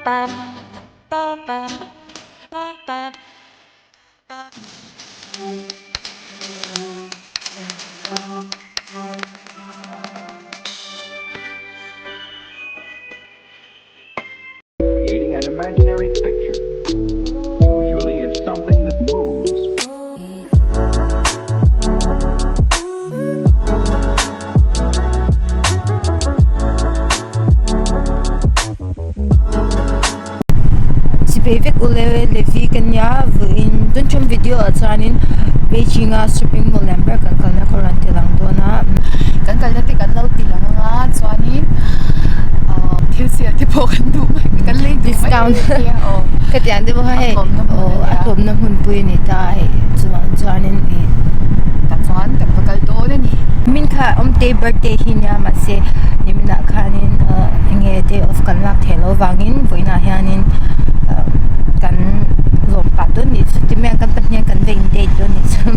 Creating an imaginary picture. Usually it's something that moves. Chipei vek ule Levi ka nia vawiin tun ṭum video ah chuanin Beijing a shopping mall lian ber kan kalna kawr an ti lang dawn a. Kan kalna te kan lo ti lang anga chuanin ahh thil sial te pawh kan duh mai kan lei duh mai Discount thei a aw khatiang te pawh kha hei a tlawmna hmun aw a a nia. tlawmna hmunpui a ni ta a hei chuan chuanin ih Tah chuan kan va kal dawn a ni. Min kha awmtei birthday hi nia mahse niminah khanin ahh enge day off kan lak theih loh avangin vawiinah hianin ahh kan lawm pah dawn nih chu ti mai ang kan pahnih hian kan va in date dawn nih chu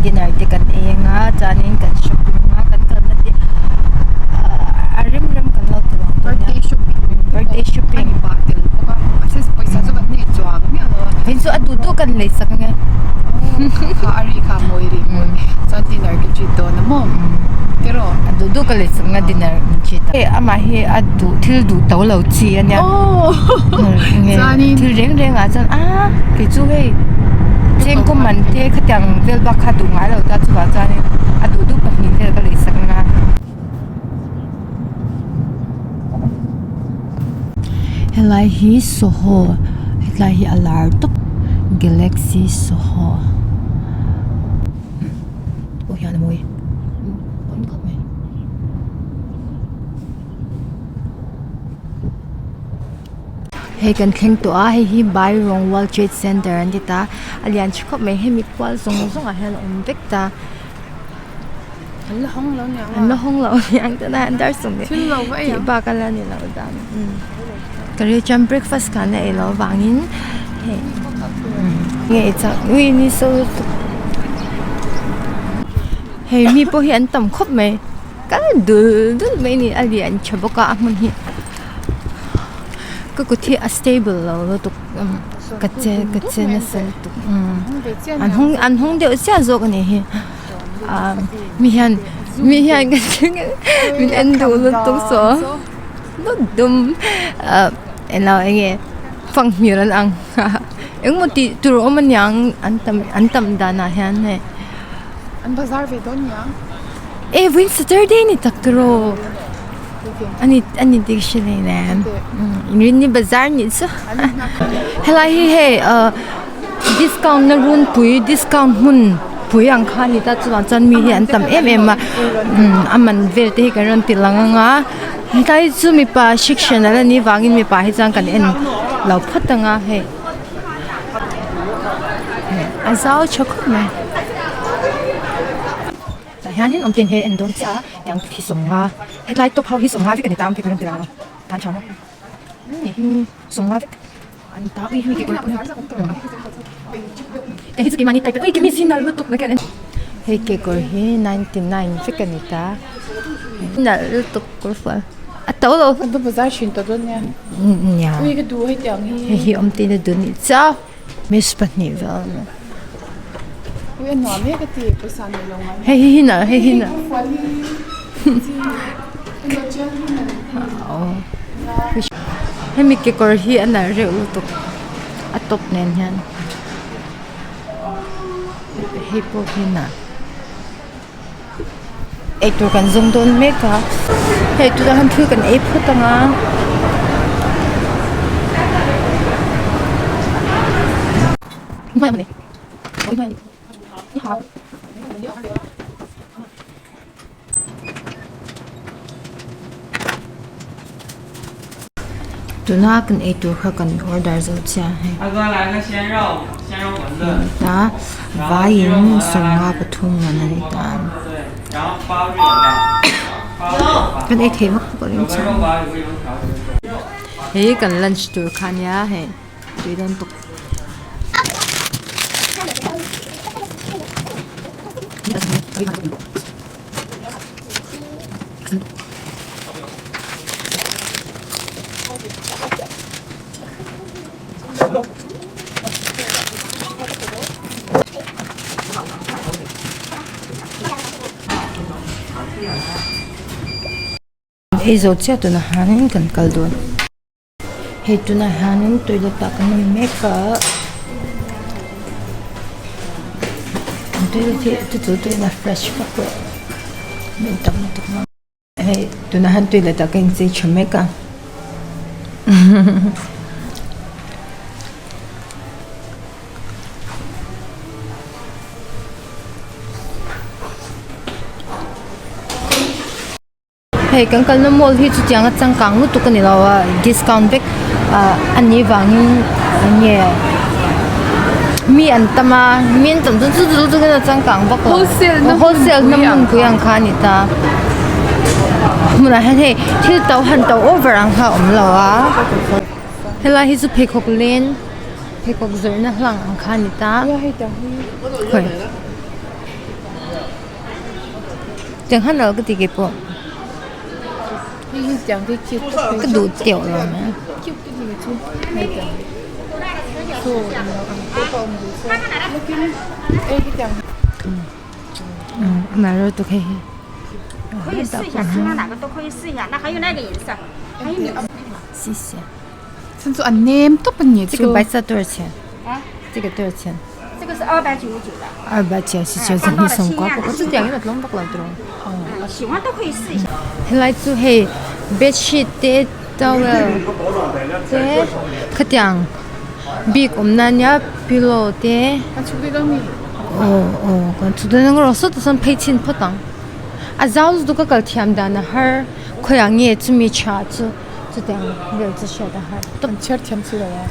dinner te kan ei anga chuanin kan shopping a kan kalna te ahh a rem rem kan lo ti lang dawn Birthday shopping birthday shopping a ni pah tel bawk a mahse pawisa chu kan nei chuang miah lo a. Hei chu a duh duh kan lei sak ange. Kha a ri kha mawi ri mawi chuan dinner ka treat dawn a maw tiraw. A duh duh ka lei sak anga dinner min treat a. Hei amah hi a duh thil duh to lo chi a nia. Chuanin thil reng reng ah chuan a kei chu hei chengkaw man te khatiang vel bak kha duh ngai lo ta chuvang chuanin a duh duh pahnih vel ka lei sak anga. Helai hi Soho hetlai hi a lar tawp Galaxy Soho pawh hian a mawi bawn khawp mai. Hei kan thleng tawh a hei hi Bairong World Trade Center an ti ta a lian tha khawp mai hemi kual zawng zawng ah hian a awm vek ta. An la hawng lo niang a. An la hawng lo niang tunah hian dar sawm leh Thil lo va ei tih ang. bak a la ni lo dan ka ril chuan breakfast khan a ei loh avangin hei nge ei chak ui ni so lutuk hei mi pawh hi an tam khawp mai kal dul dul mai a ni a lian tha bawk a a hmun hi ka kut hi a stable lo lutuk ka che ka che nasa lutuk an hawng an hawng deuh chiah zawk a nih hi. Mi hian mi hian min en duh lutuk saw dawt dum englo enge fanghmir an ang engmaw tih tur a awm aniang an tam an tam danah hian hei an bazar ve dawn niang e vawiin saturday ni tak tiraw ani ani dik hre nei nen inrinni bazar nih chu helai hi hei ah. Discount na runpui discount hmun pui ang kha a ni ta chuvang chuan mi hi an tam em em a a man vel te hi kan rawn ti lang ang a hetlai hi chu mipa section ala nih vangin mipa hi chuan kan en lo phawt ang a hei a zau tha khawp mai tah hianin awm ten hi a en dawn chiah a tiang hi sawmnga hetlai top ho hi sawmnga vek a ni ta ang tih kan rawn ti lang a tan tha maw sawmnga vek. An ta ui hui kekawr pawh hi chu keimahni type ui keimi si nalh lutuk mai kan en hei kekawr hi 99 vek a ni ta nalh lutuk kawr fual a to lo ka bazar thin tawh dawn nia nia ui ka duh hei tiang hi hei hi awm te in a dun nih chiah miss pahnih vel a ni ui a nuam e ka ti pawisa nei lo ngai hei hi nalh hei hi nalh Hemi kekawr hi a nalh reuh lutuk a tawp nen hian hei pawh hi nalh eitur kan zawng dawn mek a hei tunah hian thil kan ei phawt ang a. Tuna kan ei tur kha kan order zo chiah hei ta vaiin sawmnga pathum man a ni ta kan ei theih vak bawk a chuan hei kan lunch tur kha a nia hei tui dawn tuk. ei zo chiah tunah hianin kan kal dawn. Hei tunah hianin toilet ah kan awm mek a an toilet hi chu chu toilet a fresh vak lo min tam lutuk a hei tunah hian toilet ah ka inchei tha mek a. Hei kan kalna mall hi chutianga changkang lutuk a ni lo a discount vek ah a nih vangin eng nge mi an tam a mi an tam chuan chu chu chu a changkang vak lo wholesale na hmunpui ang kha a ni ta hmunah hian hei thil to han to over ang kha a awm lo a helai hi chu pheikhawk len pheikhawk zawrhna hlang ang kha a ni ta khawi. Tiang khan lo ka ti keipawh. Ka duh teuh lo mai. Amaherawhchu hei hi. 这个多少钱？这个是299的。299你送过不？这点有点弄不过来的哦。喜欢都可以试一下。来做嘿，bedsheet te towel te khatiang bik awm na nia pillow te aw aw kan chu dawn ang saw tah sawn phei chhin phawt ang a zau lutuk a kal thiam dan a har khawiah nge chumi tha chu chutiang vel chu hriat a har tawp. An chhiar thiam si lo a.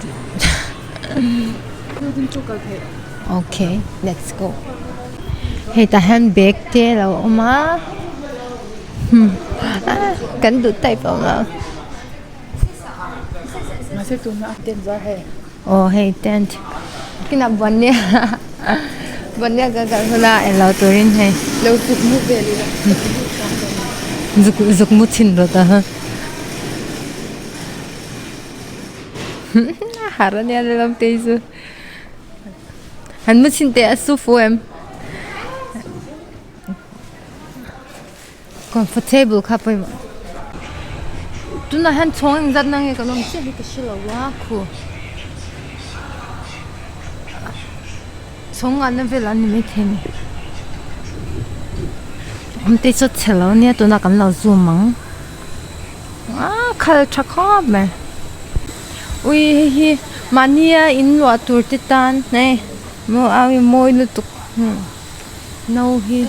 Ok let's go hei tah hian bag te a lo awm a kan duh type a awm a aw hei tent kinah buan nia buan nia kan kal hun a englo turin hei zuk zuk mu chhin rawh ta. Har ania lam te chu han mu chhin teh a su fu em comfortable kha pawimawh tunah hian chhawng engzat na nge kan awm chiah hi ka hre lo a khu chhawng ngan na vel an ni maithei a ni awm te chu a chhe lo ania tunah kan lo zoom ang. Aaa khal tha khawp mai ui hei hi mahnia in luah tur te tan hei maw au hi mawi lutuk no hi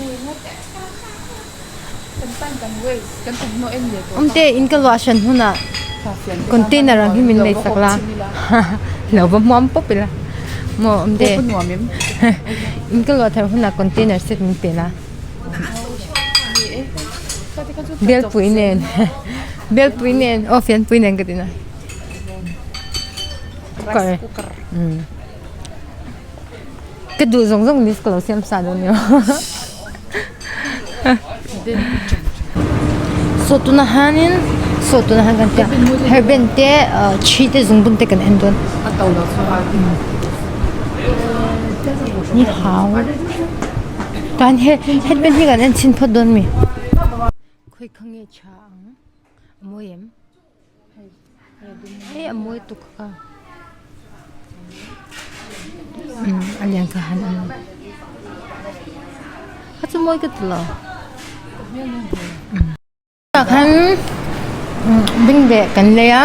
awmte in ka luah hran hunah container ang hi min nei sak la lo va hmuam pawp ila maw awmte in ka luah thar hunah container set min pe la. Belpui nen belpui nen aw fianpui nen ka ti na cooker umm ka duh zawng zawng list ka lo siam sa dawn nia saw tunah hianin saw tunah hian kan tia hairband te ah thi te zungbun te kan en dawn ni hau. Tan he headband hi kan en chhin phawt dawn mi khawi kha nge tha ang a mawi em hei a mawi tuk a umm a lian kha han en a chu mawi ka ti lo. Tah khan bengbeh kan lei a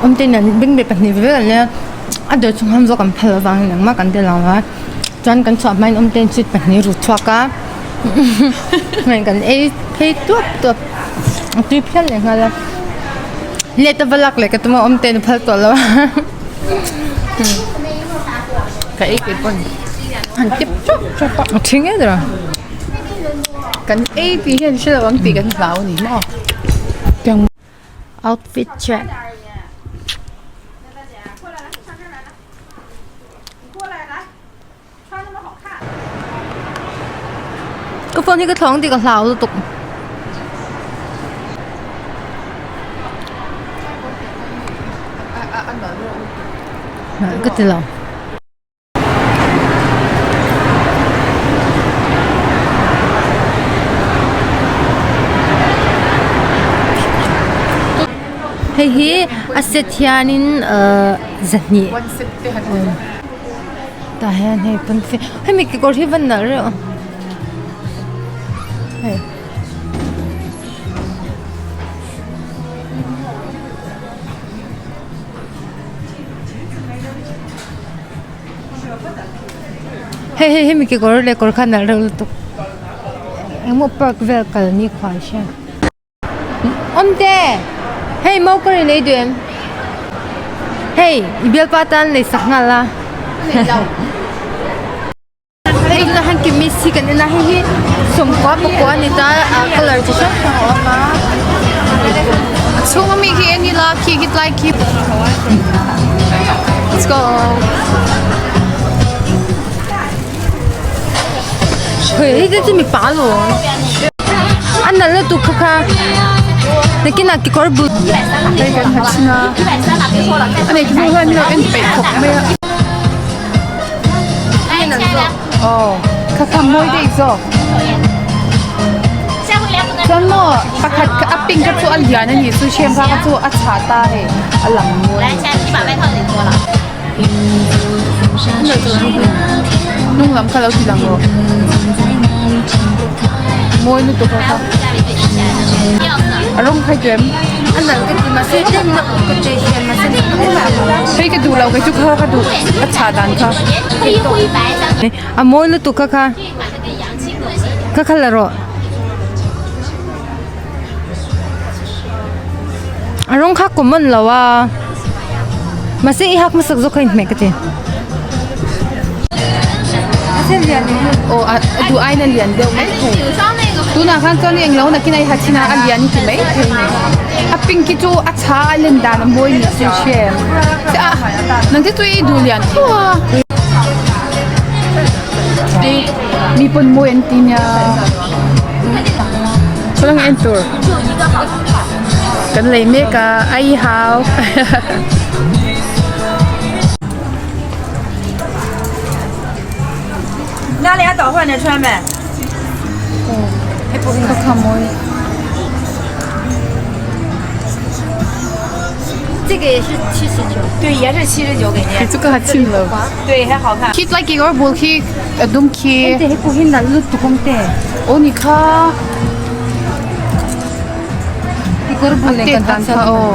awmtein an bengbeh pahnih ve ve kan lei a a dawr chhung han zawk an phal avangin engmah kan tel lo a chuan kan chhuah hmain awmtein sweet pahnih ru chhuak a hei kan ei phei tuap tuap a tui phian leh nghal a let a va lak leh ka tum a awmtein a phal tawh lo a ka ei keih pawn han tip chawp chawp a a ṭhi ngei ber a. Kan ei tih hian hre lo ang tih kan hlau a ni maw? Outfit check. Ka phone hi ka thlawng tih ka hlau lutuk. Ka ti lo. Hei hi a set hianin ahh zahnih tah hian hei pawnfen hemi kekawr hi va nalh reuh hei. Hei hei hemi kekawr leh kawr kha nalh reuh lutuk engmaw park vel kal ni khuai hria awmte hei mau ka ri lei duh em hei i bialpa tan lei sak nghal a. Hei tunah hian kamis hi kan en a hei hi sawmkua pakua a ni ta a colour chi hrang hrang a awm a. A chhung ami khi en ila khi khi tlai khi Let's go. Hei hei te chu mipa alawm a nalh lutuk kha kha nakinah kekawr bul Hei kan ha thin a a nei hnu hian min lo en peih khawp mai a. Aw kha kha mawi daih zawk chuan maw pakhat kha a pink kha chu a lian a ni chu hrem kha kha chu a chhah ta hei a lang mawi a ni hnung lam kha lo ti lang rawh mawi lutuk a kha a rawng khai tu em. A nalh ka ti mahse tlem na uk ka chei hian mahse Hei ka duh lo kei chu kha ka duh a chhah dan kha. A mawi lutuk kha kha kha kha la rawh. A rawng kha common lo a mahse i hak hmasak zawk kha inhmeh ka ti. Aw a duh aiin a lian deuh mai thei tunah khan chuan englo nakin a i ha thin a a lian ti mai thei a ni a pink hi chu a chha a len dan a mawi ni chu hre a nang te chu i duh lian tho a mi pawn mawi an ti nia saw lang en tur kan lei mek a ai hau. Khi tlai kekawr bul khi a dum khi. Aw ni kha. A tet dan kha aw.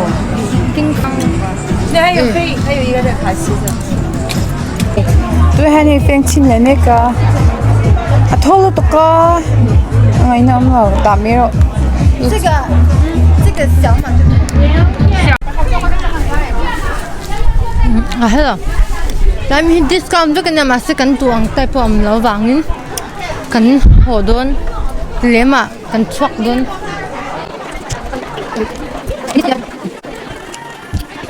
Tui hian hei feng chhin leh mek a a thaw lutuk a a ngaihna awm lo tah mai rawh. A hello tlai mi hi discount vek a nia mahse kan duh ang type pawh a awm loh avangin kan haw dawn lemah kan chhuak dawn.